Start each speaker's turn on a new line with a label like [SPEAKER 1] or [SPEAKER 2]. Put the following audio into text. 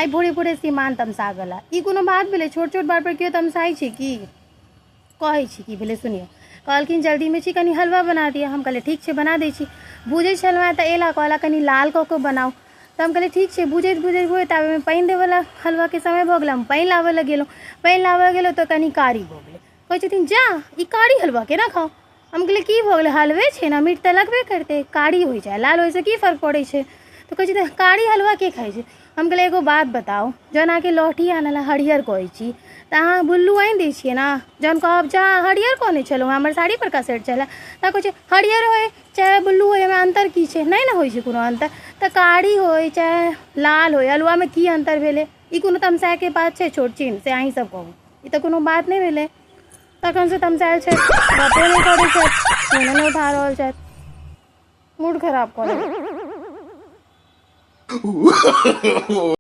[SPEAKER 1] आइ भोरे भोरे श्रीमान तमसा गेला। ई कोनो बात भेलै? छोट छोट बात पर केओ तमसाइ छै की? कहै छी की भेलै, सुनियौ। कहलखिन जल्दीमे छी, कनि हलवा बना दिअ। हम कहलियै ठीक छै, बना दै छी। भूजै छलहुँ हेँ तऽ एला, कहला कनि लाल कऽ कऽ बनाउ। तऽ हम कहलियै ठीक छै। भूजैत भूजैत भूजैत ताबेमे पानि देबऽवला हलवाके समय भऽ गेलै। हम पानि लाबऽ लए गेलहुँ। पानि लाबऽ गेलहुँ तऽ कनि कारी भऽ गेलै। कहै छथिन जा, ई कारी हलवा केना खाउ? हम कहलियै की भऽ गेलै? हलवे छै ने, मीठ तऽ लगबे करतै। कारी होइ चाहे लाल, ओहिसँ की फर्क पड़ै छै? तऽ कहै छथिन कारी हलवा के खाइ छै? हम कहलियै एगो बात बताउ, जहन अहाँके लहठी आनऽ लए हरियर कहै छी तऽ अहाँ बुल्लू आनि दै छियै ने? जहन कहब जा हरियर कहने छलहुँ हँ, हमर साड़ी परका सेट छलै, तऽ कहै छै हरियर होइ चाहे बुल्लू होइ, एहिमे अन्तर की छै? नहि ने होइ छै कोनो अन्तर। तऽ कारी होइ चाहे लाल होइ, हलवामे की अन्तर भेलै? ई कोनो तमसायके बात छै छोट छिन? से अहीँ सब कहू, ई तऽ कोनो बात नहि भेलै। तखनसँ तमसायल छथि, गपो नहि करै छथि, फोनो नहि उठा रहल छथि। मूड खराब कऽ देलक।